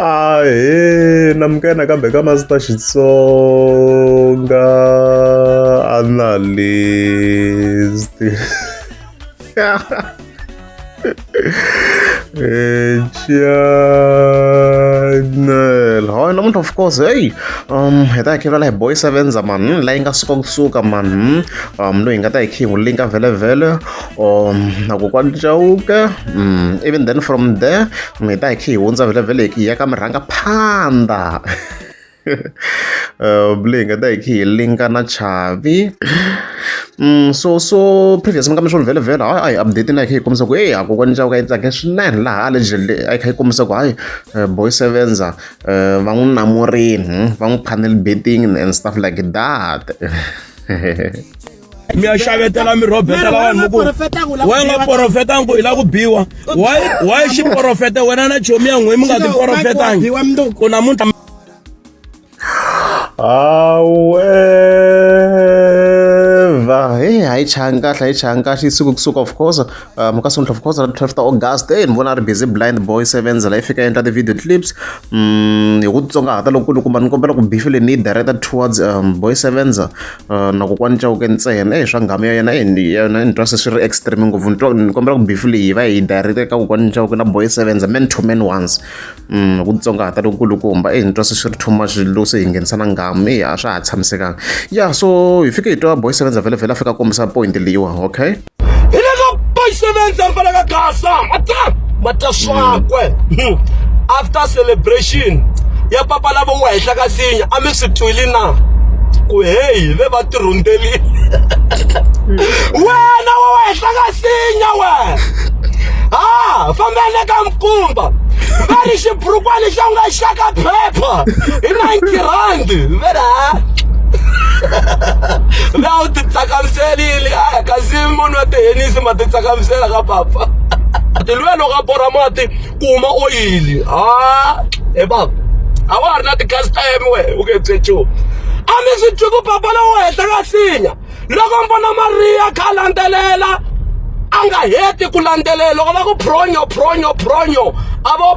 Ahee namukela nakambe ka Master Xitsonga Analyst channel hayi namuntlha of course hey hi ta hi khe hi boy sevenza man la yi nga suka kusuka man loyi hi nga ta hi khe hi n'wi linka vhele na kokwani Chauke even then from there hi ta hi khe hi hundza vhele hi ya ka murhangaphandha leyi nga ta hi khe hi linka na Chavi so previous mi nga mi swona vhele vhele hayi a hi update na hi kha hi kombisa ku eya kokwani Chauke yi tsake swinene laha allegedly a yi kha yi kombisa ku hayi boy sevenza va n'wi namurini va n'wi panel betting and stuff like that. Mi ya xavetela mi rhobetela vanhu mi ku wa nga porofetangi ku i la ku biwa why why xi porofete wena na chomi ya n'we mi nga ti porofetangi ku namuntlha. However, hey, hayi changa kahle hayi changa kahle yi suke kusuka of course ka sontlha of course ra 12 ta August hey ni vona a ri busy blind boy sevens la yi fika endla ti-video clips hi ku titsongahata lokukulukumba ni kombela ku beef leyi ni yi director towards boy sevens na kokwani Chauke ntsena eyi swa nghamu ya yena yena ni twa se swi ri extreme ngopfu ni twa ni kombela ku beef leyi hi va hi direct eka kokwani Chauke na boy sevens man to man ones ku titsongahata lokukulukumba eyi ni twa se swi ri too much loko se hi nghenisa na nghamu eyi a swa ha tshamisekanga ya so hi fike hi twa boy sevens vhele vhele a fika a kombisa point leyiwa okay. Hi le ka boy sevens a ri fanele ka gasa mata mata swakwe after celebration ya papa lavo wa henhla ka sinya a mi swi twili na ku heyi ve va tirhundelile wena wa wa henhla ka sinya wena ha fambele ka mkumba va ri xiburukwani xa u nga xaka phepha hi 90 rand ve ri ha ve a wu titsakamiselile a kasi munhu wa tihenisi ma titsakamisela ka papa tiluya loko a borha mati ku huma oyili ha he baba a wa ha ri na ti-custom we u nge byechu a mi swi twi ku papa lowu henhla ka sinya loko mi vona Mariya kha a landzelela a nga heti ku landzelela loko va ku phronyo phronyo phronyo a vo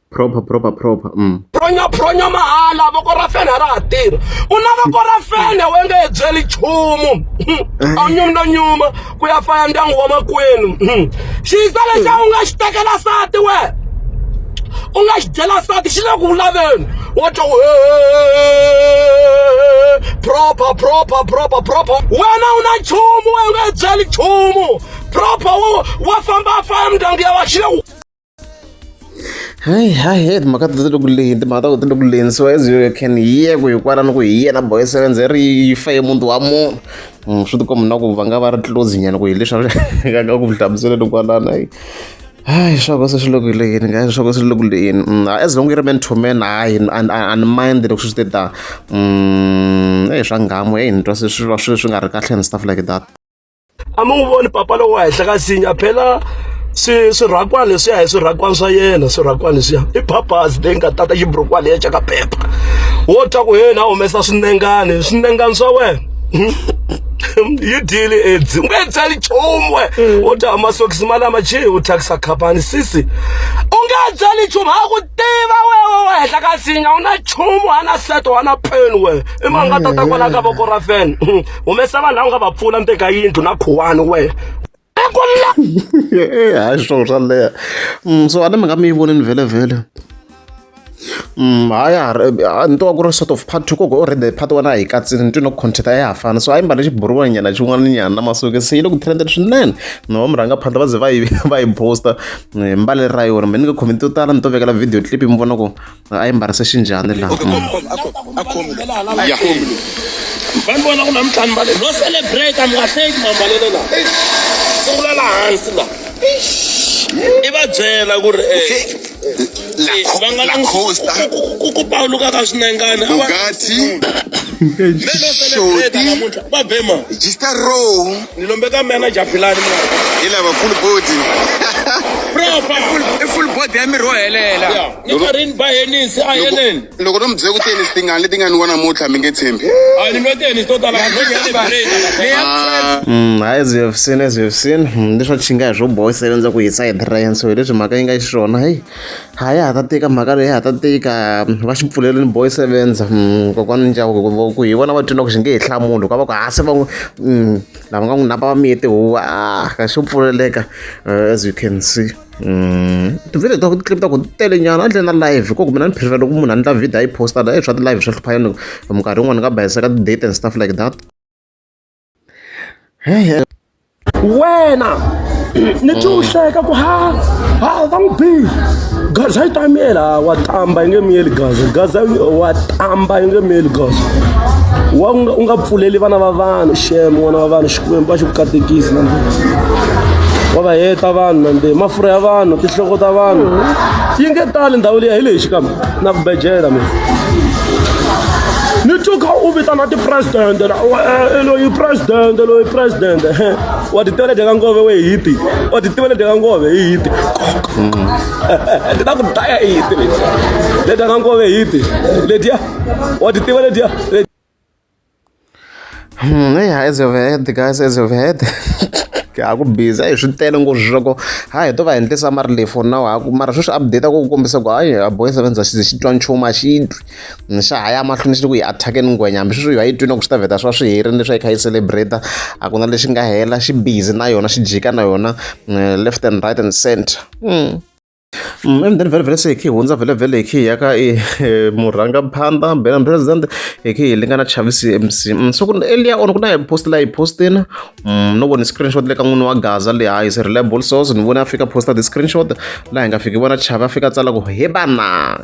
proper proper proper Phronyo phronyo mahala voko ra fene a ra ha tirha u na voko ra fene we nge hi byeli nchumu a wu nyumi no nyuma ku ya faya ndyangu wa makwenu xiyisa lexi a wu nga xi tekela sati we u nga xi dyela sati xi le ku laveni wa twa ku proper proper proper proper wena u na nchumu we u nge byeli nchumu proper wa famba a faya mindyangu ya va xi le ku Hayi hayi timhaka ta le ku leheni timhaka ta ku ti le ku leheni so as you can hear ku hi kwalano ku hi yena boy sevenza ri yi faye muti wa munhu swi tikomba na ku va nga va ri close nyana ku hi leswi a nga ku hlamuseleni kwalano hayi hayi swa ku se swi le ku leheni guys swa ku swi le ku leheni as long yi ri man to man hayi a ni mind loko swi te ta eyi swa nghamu eyi ni twa se swi va swi swi nga ri kahle and stuff like that. A mi n'wi voni papa lowu wa henhla ka nsinya phela swi swirhakwana leswiya hi swirhakwana swa yena swirhakwana leswiya i purpose leyi nga tata xiburukwani leya ka phepha wo twa ku yena a humesa swinengani swinengani swa wena yi dyile edzi u nge byeli nchumu we wo twa masokisi malama chi u thyakisa khampani sisi u nge byeli nchumu ha ku tiva wewe wa henhla ka nsinya u na nchumu hana seto hana peni we i ma nga tata kwala ka voko ra fene humesa vanhu lava nga va pfula ndzeni ka yindlu na khuwani wena. Hayi swona swa leha so a ni mi nga mi yi vonini vhele vhele hayi a ni twa ku ri sort of part two koko already part one a hi katsini ni twi no content a ya ha fani so a yi mbale xiburukwani nyana xin'wana nyana na masuke se yi le ku trendeni swinene no va murhangaphandla va ze va yi va yi posta hi mbalele ra yona me ni nge comment to tala ni to vekela video clip mi vona ku a yi mbarise xinjhani laha va ni vona ku namuntlha ni mbale no celebrate mi nga hleki mambalelo lawa sungula la hansi la i va byela ku ri va nga ku pawuluka ka swinengana Bugatti celebrate namuntlha va bema Register row ni lombe ka manager philani hi lava full body proper i full body ya miri wo helela Yeah. Ni karhi ni ba henisi a heneni. Loko no mi byela ku tennis tingani leti nga nwiwa namuntlha mi nge tshembi. A ni nwa tennis to tala no celebrate. As you have seen, as you have seen, leswa chinga hi swo boy sevenza ku hi side ra yena so hi leswi mhaka yi nga xiswona heyi. Ha ya ha ta tika mhaka leyi ya ha ta tika va xi pfulelini boy sevens kokwani ndyangu ku hi vona va twi na ku xi nge he hlamuli ka va ku ha se va n'wi lava nga n'wi napa va miye tihuwa a xo pfuleleka as you can see. Ti-video ta ti-clip ta ku ti tele nyana a ndle na live ku mina ni prefer loko munhu a endla video a yi posta la swa ti-live swa hlupha yini minkarhi yin'wani nga bayiseka ti-date and stuff like that. Hey, wena ni twi u hleka ku ha ha va n'wi bi gaza yi ta miyela wa tamba yi nge miyeli gaza gaza wa tamba yi nge miyeli gaza wa u nga pfuleli vana va vanhu xem n'wana wa vanhu xikwembu a xi ku katekisi na wa va heta vanhu nande mafurha ya vanhu tinhloko ta vanhu yi nge tali ndhawu liya hi lexi kambe na ku bejela mina ni twi kha u vitana ti-president loyi president loyi president wa ti tiva ledyaka ngove we hiti wa ti tiva ledyaka ngove hi hiti ti ta ku daya hi hiti leti ledyaka ngove hiti letiya wa ti tiva letiya. Yeah, as you've heard, guys, as you've heard. Ha ku busy a hi swi tele ngopfu swa ku ha hi to va endlisa mara leyi for now ha ku mara sweswi update ku kombisa ku hayi a boy seven xi ze xi twa nchumu a xi twi xa ha ya mahlweni xi ri ku yi attack-eni ngwenya hambi sweswi yi twi na ku swi ta vheta swa swi herile leswi a yi kha yi celebrate a ku na lexi nga hela xi busy na yona xi jika na yona left and right and center. And then vhele vhele se hi khe hi hundza vhele vhele hi khe hi ya ka murhangaphandha Benny President hi khe hi lingana Chavisi M_C so ku earlier on ku na post la yi postini no vona screenshot le ka n'wini wa Gaza le hayi is reliable source ni vone a fika posta the screenshot laha hi nga fiki vona Chavi a fika tsala ku he vana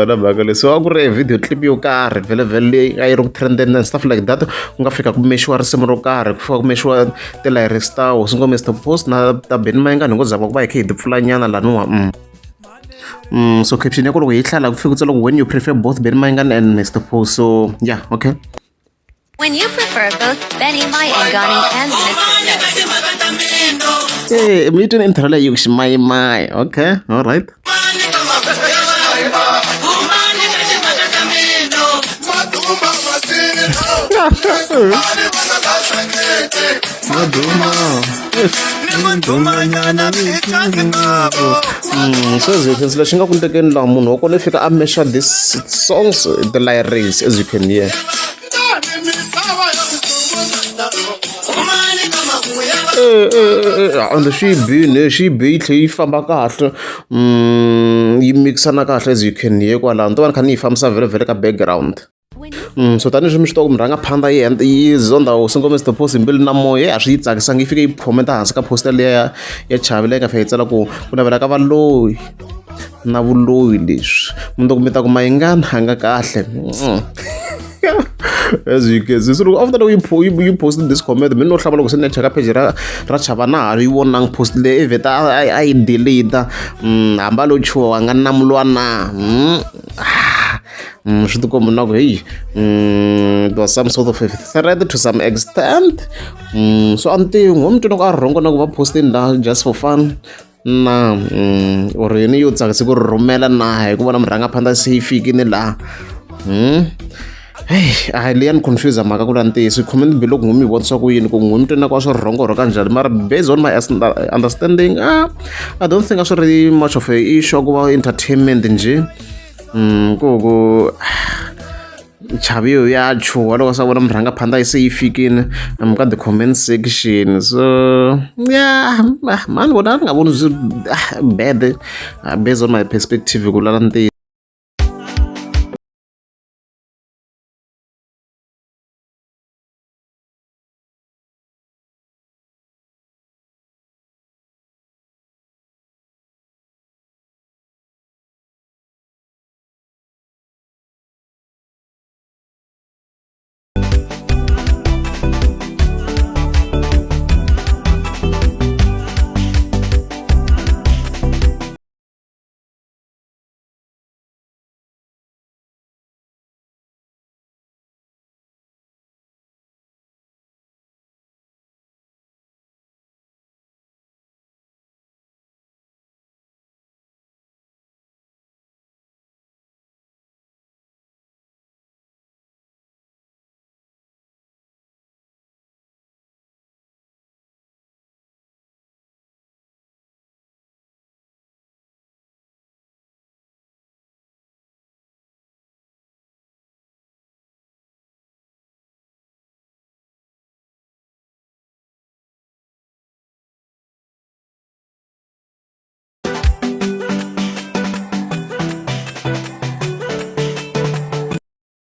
na mhaka leyi so a ku ri video clip yo karhi vhele vhele leyi a yi ri ku trendeni and stuff like that ku nga fika ku mexiwa risimu ro karhi ku fika ku mexiwa ti-lyrics ta hosi ngome Mr Post na ta Benny Mayengani hi ngo zama ku va hi kha hi ti pfulanyana laniwa. So caption ya ku loko hi hlaya ku fike ku tsala ku when you prefer both Benny Mayengani and Mr Post so yeah okay. When you prefer both Benny Mayengani and Mr. Post. Eh, mi tweni intro leyi ku ximayimayi. Okay, all right. So as you can see lexi nga ku ndlekeni laha munhu wa kona i fika a measure this songs the lyrics as you can hear. Ende swi yi bini swi yi be yi tlhe yi famba kahle yi mix-ana kahle as you can hear kwalano ni to va ni kha ni yi fambisa vhele vhele ka background. So tanihileswi mi swi tiva ku murhangaphandha yi yi zonda hosi ngome Mr Post hi mbilu na moya a swi yi tsakisanga yi fike yi comment hansi ka post liya ya ya Chavi leyi nga fika yi tsala ku ku navela ka valoyi na vuloyi leswi mundzuku mi ta ku Mayengani a nga kahle. As you can see so loko after loko yi post this comment mina no hlamala loko se ni ya cheka page ra ra Chava na ha yi vonangi post leyi i vheta a yi delete hambi a lo chuha a nga namuliwa na. Swi tikomba na ku heyi it was some sort of a threat to some extent. So a ni tivi n'we mi twa na ku a rhongo na ku va postini la just for fun na or yini yo tsakisa ku ri rhumela na hi ku vona murhangaphandha se yi fikini laha. Heyi a leyi ya ni confuse mhaka ku la ntiyiso comment below ku n'wi mi vonisa ku yini ku n'wi mi twa na ku a swi rhongo or kanjhani mara based on my understanding ah, I don't think a swi ri much of a issue ku va entertainment njhe. Ku ku chavi yo ya chuha loko se a vona murhangaphandha yi se yi fikini ka the comment section so ya mani vona ni nga voni swi bad based on my perspective ku lala ntiyiso.